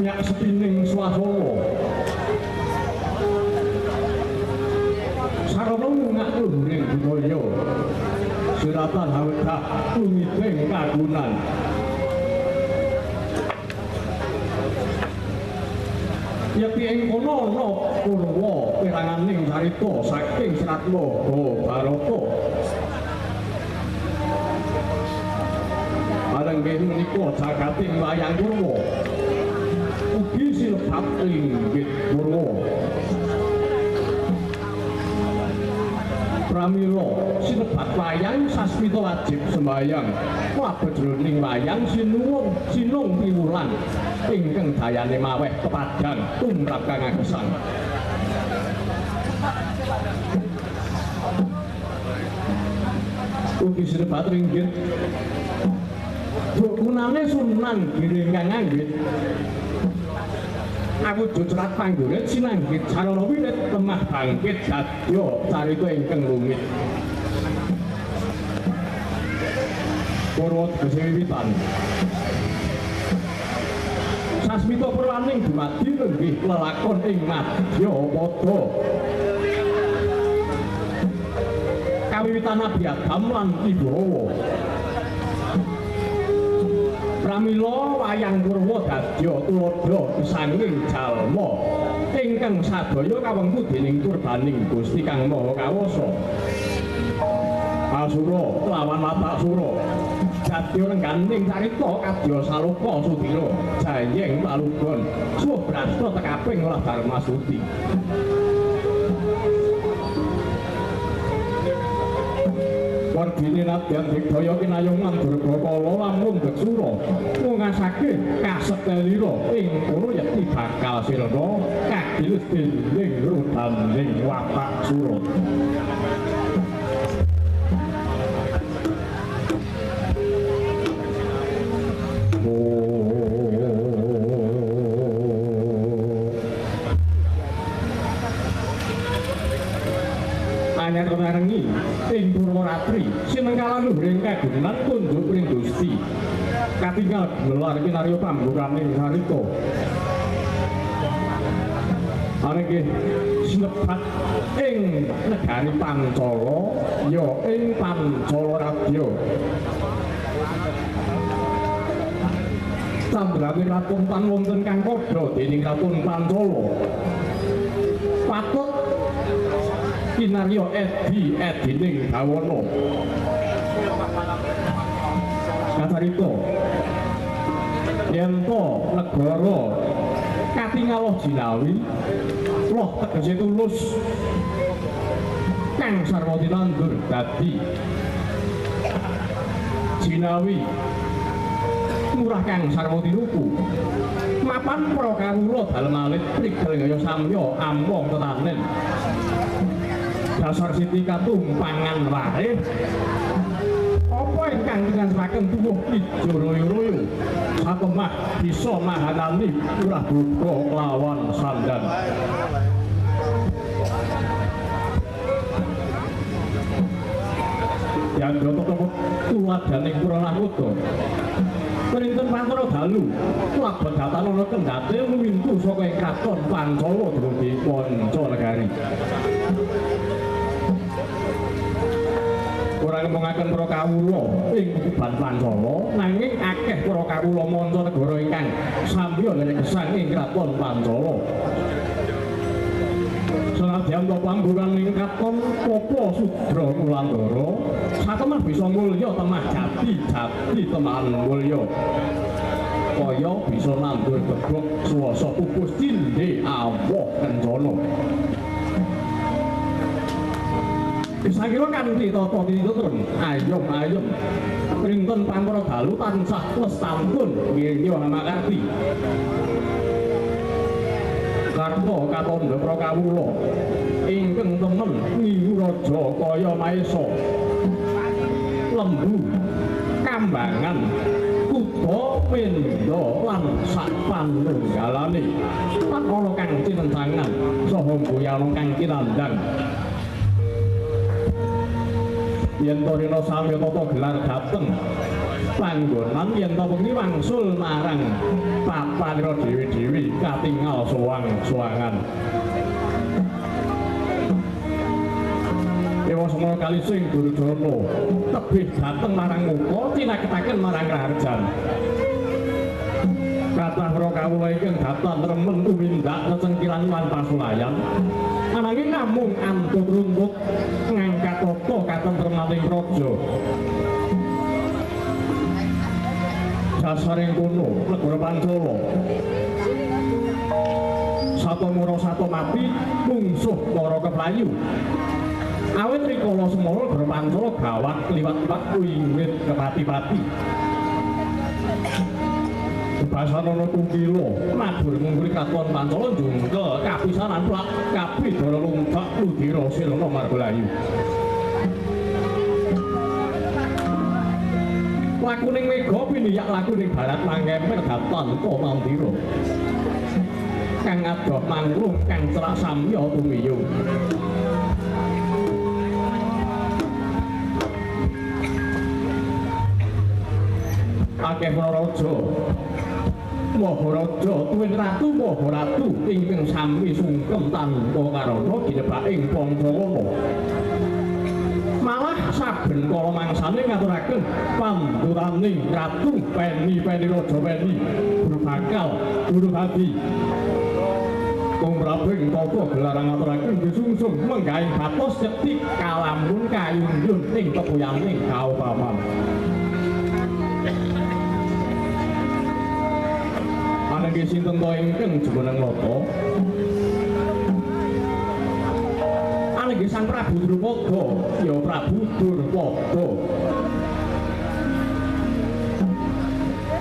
Minyak sepining swasana. Sarana ngungak luhuring budaya. Siratan hawedah lumiting kagunan. Yekti ing kono ana Purwa peranganing carita saking Serat Mahabharata. Arenggih menika jagating wayang Purwa. Ugi sinebat ringgit Purwa. Pramila sinebat wayang sasmita wajib sembayang. Mlebet jroning wayang sinuwun sinung piwulang ingkang dayane maweh kepadang tumrap kang agesang. Ugi sinebat ringgit dukunane Sunan Giri ingkang anggit awujud serat panggurit sinanggit sarana wirit lemah bangkit dadya carita ingkang rumit. Purwa tegese wiwitan. Sasmita purwaning dumadi lenggih lelakon ing madya pada. Kawiwitan Nabi Adam lan Ibu Hawa. Pramila wayang Purwa dadya tuladha sanging jalma ingkang sadaya kawengku dening kurbaning Gusti Kang Maha Kawasa. Asura lawan watak sura. Dadya rengganing carita kadya saloka sudira jayeng palugon suwuh brasta tekaping olah dharma suti. Wardine nadyan digdaya kinayungan Durgakala lamun Deksura ngungasake kasetelira ing kono yekti bakal sirna kagilis dening rudaning watak sura. Anyar marengi ing Purwaratri sinengkalan luhuring kagunan kunjuk ring Gusti katingal gelar kinarya pambukane harita. Anggih sinebat ing negari Pancala ya ing Pancala Radya. Candrane Raton tan wonten kang padha dening Raton Pancala. Patut kinarya edi edining bawana. Kacarita yen to negara katingal jinawi loh tegese tulus kang sarwa tinandur dadi jinawi murah kang sarwa tinuku mapan para kawula dalem alit prigel gaya samya among tetanen dasar siti katumpangan wae apa ingkang tingansaken tuwuh ijo royo-royo satemah bisa mahanani urah duka lawan sandan. Yandra tetep tuladhaning Puranakuda. Perinten pantara dalu labet datan ana kendhate lumintu saka ing kraton Pancala dumugi Panca Negari. Ora ngemongaken para kawula ing kuban Pancala nanging akeh para kawula manca negara ingkang samya nderek gesang ing kraton Pancala. Senadyan to panggonan ing kraton Papa Sudra Kulandara satemah bisa mulya temah jati jati temahan mulya kaya bisa nandur gebok swasa pupus cindhe awoh kencana. Sakira kanthi tata tinutun ayom-ayom rinten pampara dalu tansah lestantun ngirya hamakarti. Karta katandha para kawula ingkang temen ngingu raja kaya maesa lembu kambangan kuda pindha lan sak panunggalane lan ana kang cinencangan saha mboyana kang kinandhang. Yen to rina samya tata gelar dhateng panggonan yen ta wengi wangsul marang papanira dewi-dewi katingal sowang-sowangan. Dewa semana kali sing Duryudana tebih dhateng marang muka cinaketaken marang raharjan. Kathah para kawula ingkang datan remen tumindak cecengkilan lan pasulayan. Ananging namung antut runtut ngangkat tata katentremaning praja. Sasaring kono negara Pancala. Satamura satamati mungsuh para keplayu. Awit rikala semana negara Pancala gawat kliwat-liwat wiwit kepati-pati. Basanana kukila mabur mungguri katon Pancala njungkel kapisanan plak kabidara luntak ludira sirna margalayu. Lakuning mega piniyak lakuning barat mangemper datan ta mandira. Kang adoh mangklung kang celak samya tumiyung. Akeh para raja Maharaja tuwin ratu Maharatu ingkang sami sungkem tanpa karana ginebaking Pancalana. Malah saben kala mangsane ngaturaken panduraning ratu peni-peni raja peni guru bakal guru hadi. Kumrabing tata gelarang ngaturaken disungsung menggahing batos cethik kalamun kayungyun ing tepuyaning kautaman. Ananging sinten ta ingkang jumeneng nata? Ananging Sang Prabu Drupada, ya Prabu Durpada.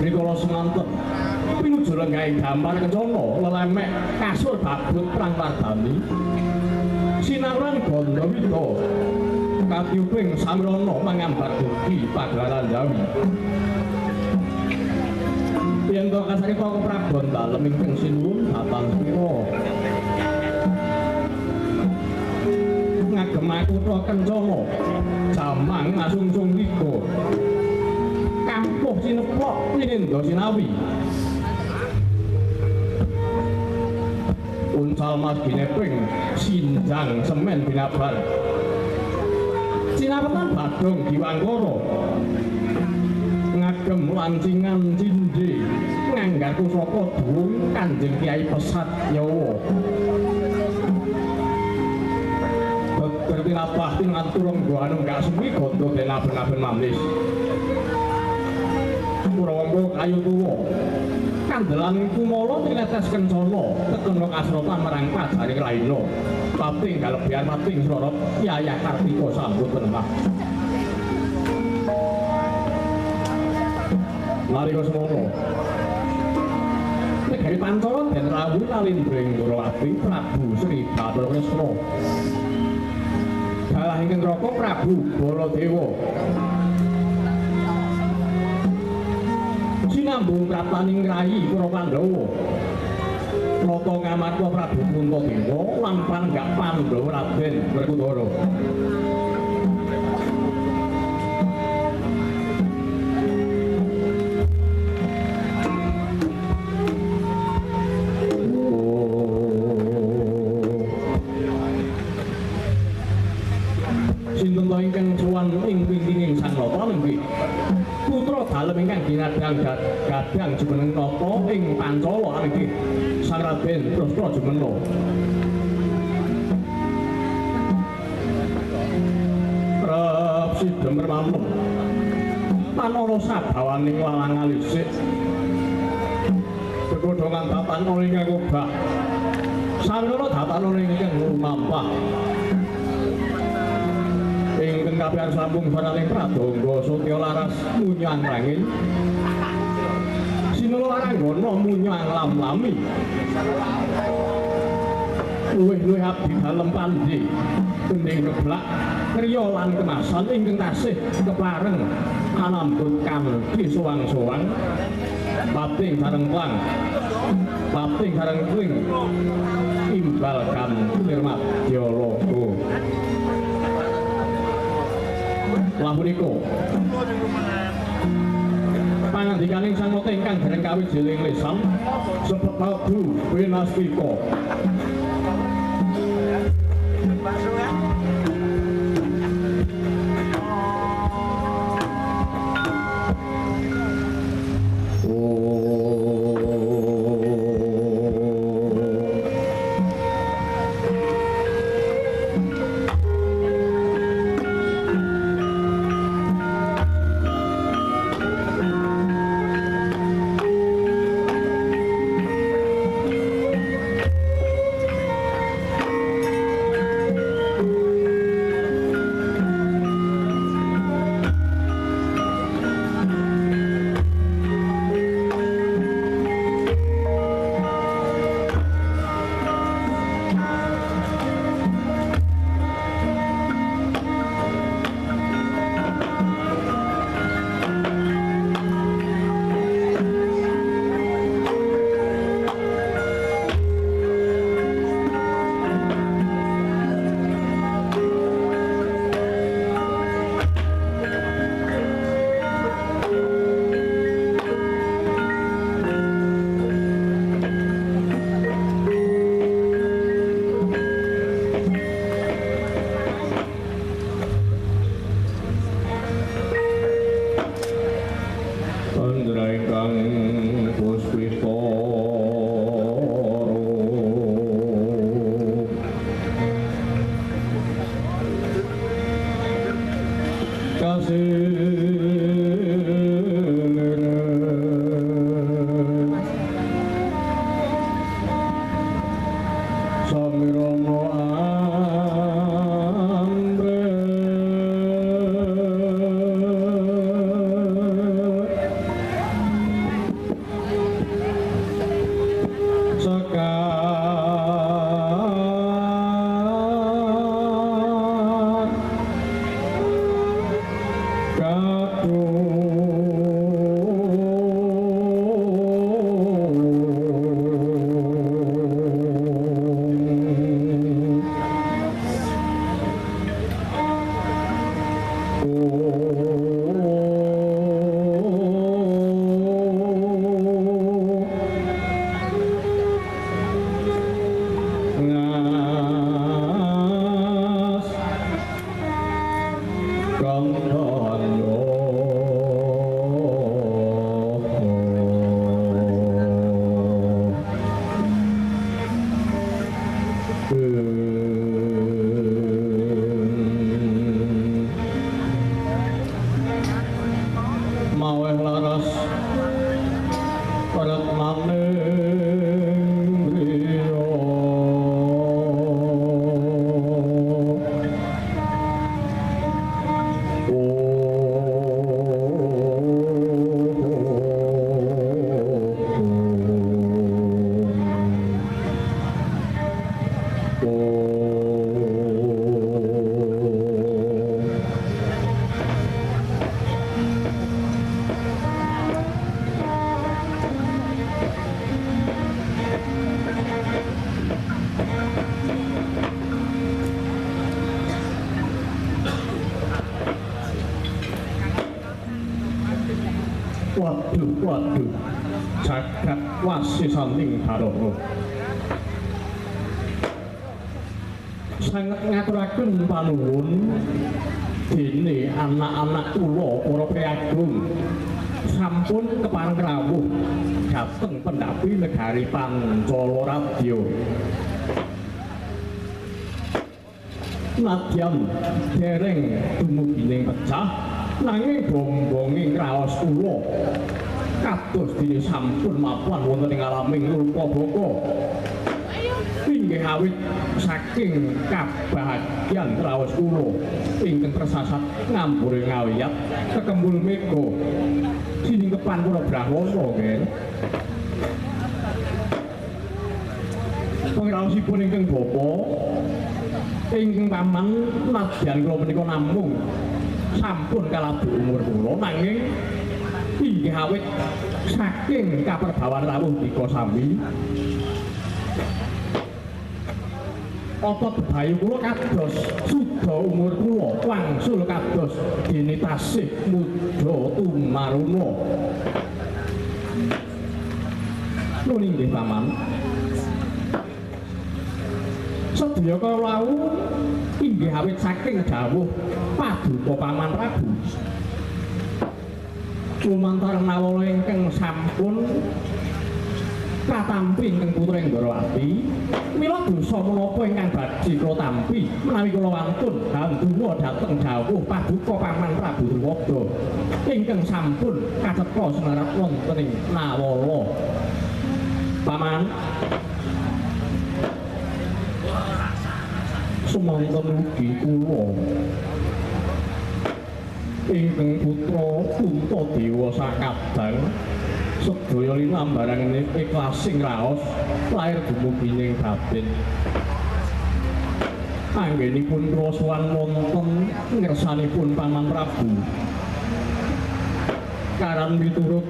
Rikala semanten pinuju lenggahing dampar kencana lelemek kasur babut perang wardani. Sinawran Gandawida katiyuping Samrana mangambar dugi pagelaran Jawi. Yen to kasarita keprabon dalem ingkang sinuwun datan sepira. Ngagem kutha kencana jamang ngasungsung liga. Kampuh sineplok pinindha sinawi. Uncal mas gineping sinjang semen binabar. Cinawetan badung diwangkara. Ngagem lancingan cindhe nganggar pusaka dhuwung Kanjeng Kyai Pesat Nyawa. Beber tinapah tingatur rengga anunggak semi gandha den aben-aben manis. Kurawangga kayu tuwa. Kandelan kumala tinetes kencana tekena kasrotan marang pajaring rahina. Pating galebean pating srorot Yaya Kartika sambut penemah. Nalika semono negari Pancala den rawuh lalindring Ndrawati Prabu Sri Bathara Kresna. Dalah ingkang raka Prabu Baladewa. Sinambung praptaning rayi para Pandhawa. Nata ngamarta Prabu Puntadewa lan panggak Pandhawa Raden Werkudara. Sinten ta ingkang sowan ing wingking Sang Nata nggih putra dalem ingkang ginadang gadang jumeneng nata ing Pancala nggih Sang Raden Prasta Jumena. Prap sidhem mermanem panara sabawaning walang alisik begodhongan datan ana ingkang obah sarana datan ana ingkang lumampah. Ingkang kapian sambung saraning pradangga satya laras munyang rangin sinula waranggana munyang lam-lami luwih-luwih abdi dalem pandhe gending reblak kriya lan kemasan ingkang tasih kepareng anambut kanthi sowang-sowang pating sareng plang pating sareng kling imbal kanthi nirmadya loka. Lah punika Pangandikaning Sang Mata ingkang dereng kawijiling lesan sepet madu winastika. Waduh, waduh, jagat wasisaning Bathara. Sanget ngaturaken panuwun dene anak-anak kula para priyagung sampun kepareng rawuh dhateng pendhapi negari Pancala Radya. Nadyan dereng dumugining pecah nanging bombonging raos kula kados dene sampun mapan wonten ing alaming rupa baka. Inggih awit saking kabahagyan raos kula ingkang tersasat ngambure ngawiyat kekembul mega siningkepan para brahmana nggih. Pangraosipun ingkang bapa ingkang paman nadyan kula menika namung sampun kalabu umur kula nanging inggih awit saking kaperbawan rawuh dika sami otot bebayu kula kados suda umur kula wangsul kados dene tasih muda tumaruna. Nuwun inggih paman. Sedaya kala wau inggih awit saking dawuh paduka Paman Prabu. Lumantar nawala ingkang sampun katampi ingkang putra Ndorowati, mila dosa menapa ingkang badhe kula tampi menawi kula wantun handunga dhateng dawuh paduka Paman Prabu Drupada ingkang sampun kacetha senarat wonten ing Nawala. Paman, semanten ugi kula ingkang putra Puntadewa sakabang sedaya linambaran iklasing raos lair dumugi ing batin. Anggenipun kula sowan wonten ngersanipun Paman Prabu. Karan miturut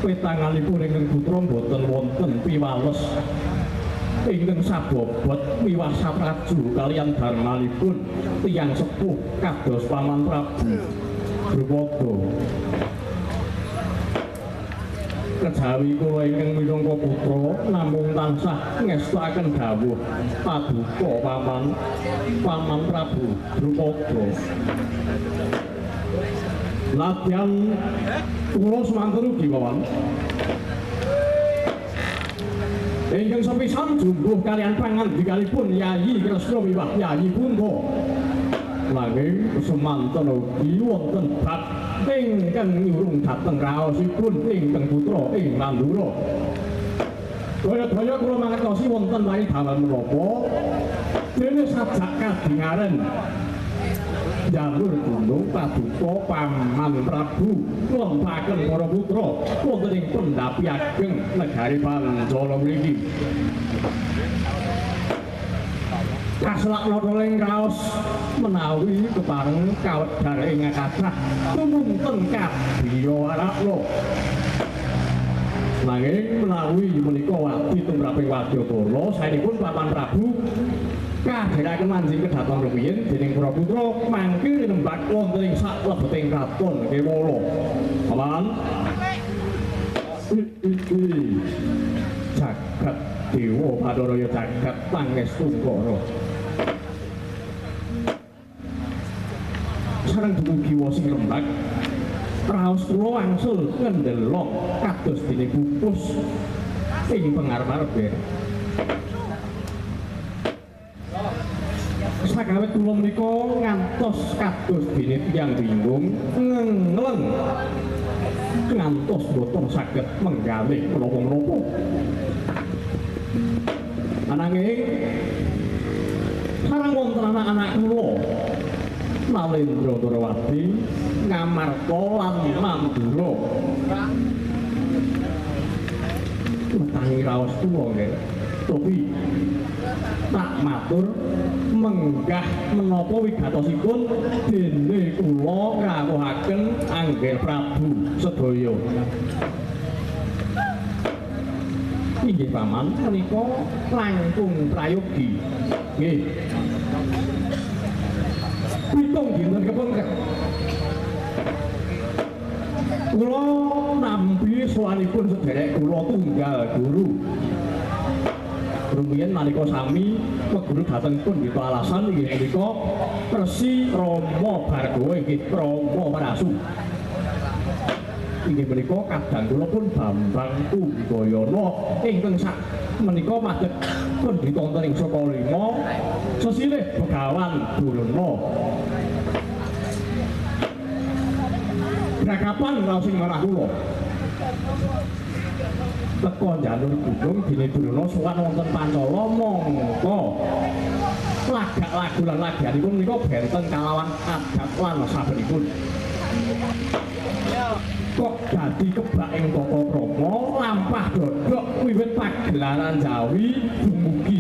petanganipun ingkang putra boten wonten piwales ingkang sabobot miwah sapraju kaliyan darmanipun tiyang sepuh kados Paman Prabu Drupada. Kejawi kula ingkang minangka putra namung tansah ngestakaken dawuh paduka Paman Prabu Drupada. Latihan kula semanten ugi Paman. Ingkang sepisan jumbuh kaliyan pangandikanipun Yayi Kresna miwah Yayi Punta. Nanging semanten ugi wonten bab ingkang nyurung dhateng raosipun ingkang putra ing Mandura. Daya-daya kula mangertosi wonten wae dawan menapa dene sajak kadingaren jalur gunung paduka Paman Prabu nglempaken para putra wonten ing pendhapi ageng negari Pancala mriki. Kaselak nata ing raos menawi kepareng kawedhar ing kathah tumunten kabiyawarakna. Nanging menawi menika wadi tumraping wadyabala saenipun Paman Prabu kadherekaken manjing kedhaton rumiyin dening para putra mangke rinembak wonten ing saklebeting kraton Kewala. Paman, jagat dewa Bathara jagat pangestungkara. Sareng dumugi wosing rembag raos kula wangsul ngendelok kados dene pupus ing pengarep-arepe. Sakawit kula menika ngantos kados dene tiyang bingung ngengleng ngantos boten saged menggalih menapa-menapa. Ananging sareng wonten anak-anak kula Nalendra Ndorowati, Ngamarta lan Mandura metangi raos kula nggih. Tapi tak matur menggah menapa wigatosipun dene kula ngrawuhaken Angger Prabu sedaya. Inggih Paman, menika langkung prayogi. Nggih. Pitung dinten kepengker kula nampi sowanipun sederek kula tunggal guru. Rumiyin nalika sami meguru dhateng pun alasan inggih punika Resi Rama Bhargawa inggih Rama Parasu. Inggih punika kadang kula pun Bambang Tunggayana ingkang sak menika madhep pendhita wonten ing Sukalima sesilih Begawan Durna. Grakapan raos ing marah kula. Teka jalur gunung dene Durna sowan wonten Pancala mongko lagak lagu lan lagianipun menika benten kalawan adat lan sabenipun. Kok dadi kebak ing tata krama lampah dodok wiwit pagelaran Jawi dumugi